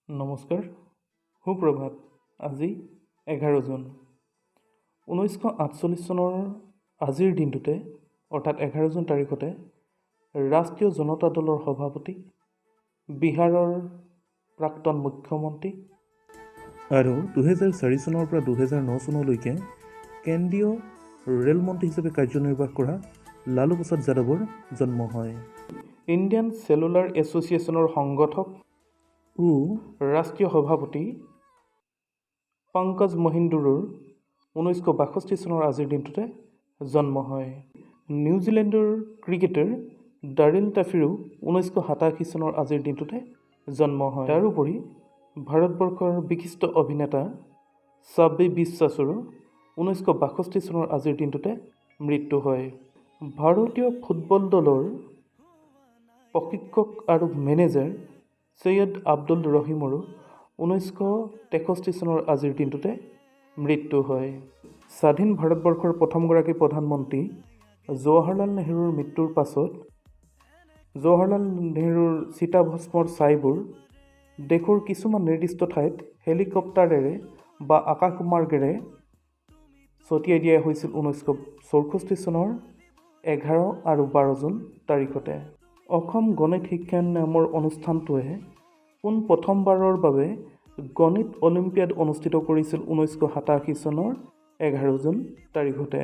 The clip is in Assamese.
নমস্কাৰ, সুপ্ৰভাত। আজি 11 জুন। 1948 চনৰ আজিৰ দিনটোতে, অৰ্থাৎ 11 জুন তাৰিখতে, ৰাষ্ট্ৰীয় জনতা দলৰ সভাপতি, বিহাৰৰ প্ৰাক্তন মুখ্যমন্ত্ৰী আৰু 2004 চনৰ পৰা 2009 চনলৈকে কেন্দ্ৰীয় ৰে'লমন্ত্ৰী হিচাপে কাৰ্যনিৰ্বাহ কৰা লালু প্ৰসাদ যাদৱৰ জন্ম হয়। ইণ্ডিয়ান চেলুলাৰ এছ'চিয়েশ্যনৰ সংগঠক ও ৰাষ্ট্ৰীয় সভাপতি পংকজ মহিন্দুৰৰ 1962 চনৰ আজিৰ দিনটোতে জন্ম হয়। নিউজিলেণ্ডৰ ক্ৰিকেটাৰ ডাৰিল টাফিৰো 1987 চনৰ আজিৰ দিনটোতে জন্ম হয়। তাৰোপৰি ভাৰতবৰ্ষৰ বিশিষ্ট অভিনেতা ছাব্বি বিশ্বাসৰো 1962 চনৰ আজিৰ দিনটোতে মৃত্যু হয়। ভাৰতীয় ফুটবল দলৰ প্ৰশিক্ষক আৰু মেনেজাৰ চৈয়দ আব্দুল ৰহিমৰো 1963 চনৰ আজিৰ দিনটোতে মৃত্যু হয়। স্বাধীন ভাৰতবৰ্ষৰ প্ৰথমগৰাকী প্ৰধানমন্ত্ৰী জৱাহৰলাল নেহৰুৰ মৃত্যুৰ পাছত জৱাহৰলাল নেহৰুৰ চিতাভস্মৰ ছাইবোৰ দেশৰ কিছুমান নিৰ্দিষ্ট ঠাইত হেলিকপ্টাৰেৰে বা আকাশমাৰ্গেৰে ছটিয়াই দিয়া হৈছিল 1964 চনৰ 11 আৰু 12 জুন তাৰিখতে। অসম গণিত শিক্ষা নামৰ অনুষ্ঠানটোৱে পোন প্ৰথমবাৰৰ বাবে গণিত অলিম্পিয়াড অনুষ্ঠিত কৰিছিল 1987 চনৰ 11 জুন তাৰিখতে।